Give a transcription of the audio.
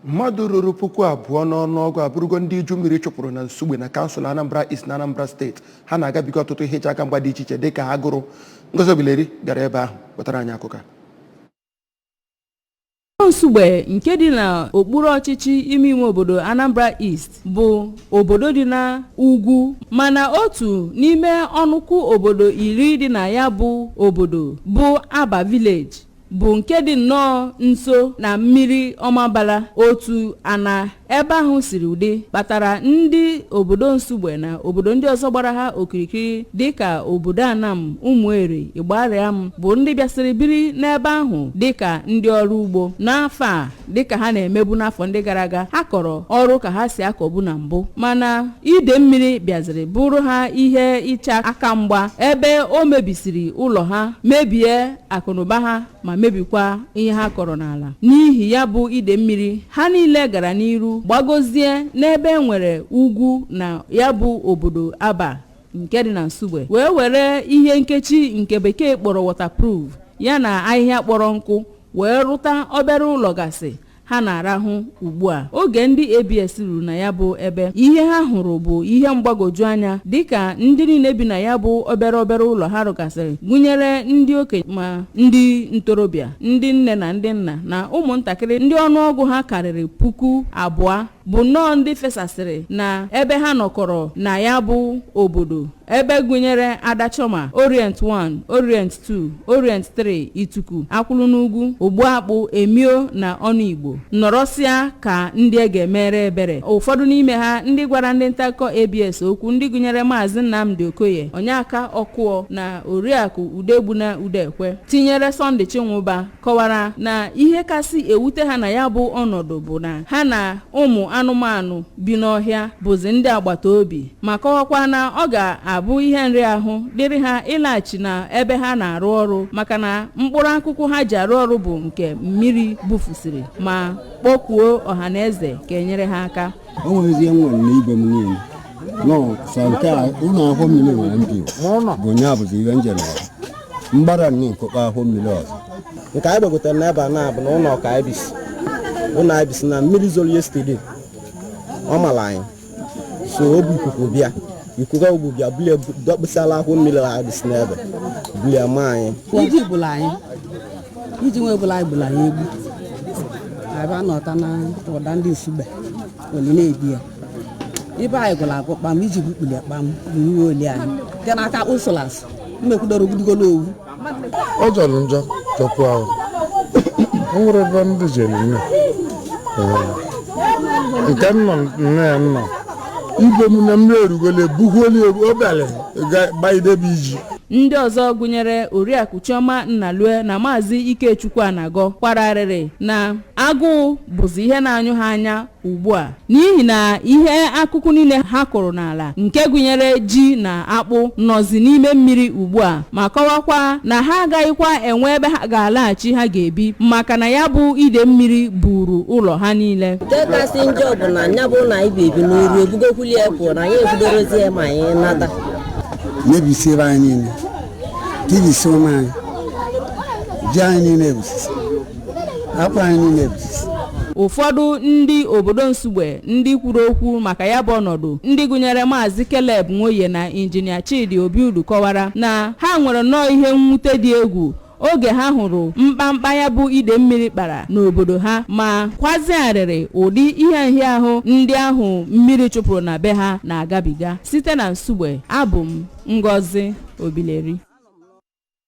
Mmadụ ruru 2000 n'ọnụọgụ abụrụgo ndị iju mmiri chụpụrụ na Nsugbe na kansụl Anambra East na Anambra Steeti. Ha na-agabiga ọtụtụ ihe ịcha aka mgba dị iche iche dịka agụrụ. Ngozi Obileri gara ebe ahụ wetara anyị akụkọ a. Nsugbe nke dị n'okpuru ọchịchị ime ime obodo Anambra East bụ obodo dị na ugwu, mana otu n'ime ọnụkwụ obodo 10 dị na ya bụ obodo bụ Aba Village, bụ nke dị nnọọ nso na mmiri Ọmabala. Otu ana ebe ahụ siri ụdị kpatara ndị obodo Nsugbe na obodo ndị ọzọ gbara ha okirikiri dịka obodo Anam, Ụmụeri, Igbariam, bụ ndị bịasịrị biri n'ebe ahụ dịka ndị ọrụ ugbo. N'afọ a, dịka ha na-emebu n'afọ ndị gara aga, ha kọrọ ọrụ ka ha si akọbu na mbụ, mana ide mmiri bịaziri bụrụ ha ihe ịcha aka mgba, ebe o mebisiri ụlọ ha, mebie akụnụba ha, ma mebikwa ihe ha kọrọ n'ala. N'ihi ya bụ ide mmiri, ha niile gara n'iru gbagozie n'ebe e nwere ugwu na ya bụ obodo Aba nke dị na Nsugbe, wee were ihe nkechi nke Bekee kpọrọ waterproof ya na ahịhịa kpọrọ nkụ wee rụta obere ụlọ gasị ha na-arahụ ugbu a. Oge ndị ABS ruru na ya bụ ebe, ihe ha hụrụ bụ ihe mgbagwoju anya, dịka ndị niile bi na ya bụ obere obere ụlọ ha rụgasịrị, gụnyere ndị okenye ma ndị ntorobịa, ndị nne na ndị nna na ụmụntakịrị, ndị ọnụọgụ ha karịrị 2000, bụ nnọọ ndị fesasịrị na ebe ha nọkọrọ na ya bụ obodo, ebe gụnyere Adachoma, Orient 1, Orient 2, Orient 3, Ituku, Akwụlụ n'Ugwu, Ogbuakpụ, Emio na Ọnụ Igbo, nọrọsịa ka ndị e ga-emere ebere. Ụfọdụ n'ime ha ndị gwara ndị ntaakụkọ ABS okwu, ndị gụnyere Maazị Nnamdi Okoye, Onyeka Ọkụọ na Oriakụ Udegbuna Udekwe, tinyere Sunday Chinwụba, kọwara na ihe kasị ewute ha na ya bụ ọnọdụ bụ na ha na ụmụ anụmanụ bi n'ọhịa bụzi ndị agbata obi, ma kọwakwa na ọ ga-abụ ihe nrịahụ dịrị ha ịlaghachi na ebe ha na-arụ ọrụ, maka na mkpụrụ akụkụ ha ji arụ ọrụ bụ nke mmiri bufusiri, ma kpọkuo ọha na eze ka enyere ha aka. O nwezi ihe nwere na ibe m niile nọ sọ nke a. Ụlọ ahụ mmiri nwere ndị bụ nya bụzi ihe njere ọzọ mgbara nne nkụkpa ahụ mmiri ọzọ. Nke anyị gbagotere n'ebe a na-abụ na ụlọ ka anyị bisi, ụlọ anyị bisi na mmiri zoro yesterday, ọ mara anyị so o bu ikuku bịa, ikuku ogbu bịa bulie, dọkpụsịala ahụ mmiri anyị bisi n'ebe, bulie ma anyị. Iji gburu anyị, iji nwe gburu anyị, gburu anyị egbu. Abịa nọta na ụda ndị Nsugbe oli na-ebi ya ibe anyị gwụrụ agwụ kpam, iji gbukpuli kpam bụ iwe oli anyị nke n'aka akpụsụlas mmekwudoro gbudigolo owu. Ọ jọrọ njọ, jọkwa ahụ. O nwere ebe ndị jere nne nke nnọ nne ya nnọ ibe m na mmiri erugole bukwoli ebu ọ bịara gbagidebe iji. Ndị ọzọ gụnyere Oriakụ Chioma Nnalue na Maazị Ikechukwu Anagọ kwararịrị na agụụ bụzi ihe na-anyụ ha anya ugbu a, n'ihi na ihe akụkụ niile ha kụrụ n'ala nke gụnyere ji na akpụ nọzi n'ime mmiri ugbu a, ma kọwakwa na ha agaghịkwa enwe ebe ha ga-alaghachi ha ga-ebi, maka na ya bụ ide mmiri buru ụlọ ha niile. Nke kasị njọ bụ na nya bụ na anyị bi ebi n'oru ebugokwuli ya pụọ na anyị ekwudorozie ma anyị nata. Mebisi ebe anyị niile, tibisi ụmụ anyị, ji anyị niile ebusisi, akpụ anyị niile ebusisi. Ụfọdụ ndị obodo Nsugbe ndị kwuru okwu maka ya bụ ọnọdụ, ndị gụnyere Maazị Caleb Nwoye na Injinia Chidi Obiudu, kọwara na ha nwere nnọọ ihe mwute dị egwu oge ha hụrụ mkpamkpa ya bụ ide mmiri kpara n'obodo ha, ma kwazigharịrị ụdị ihe nhịahụ ndị ahụ mmiri chụpụrụ na be ha na-agabiga. Site na Nsugbe, abụ m Ngozi Obileri.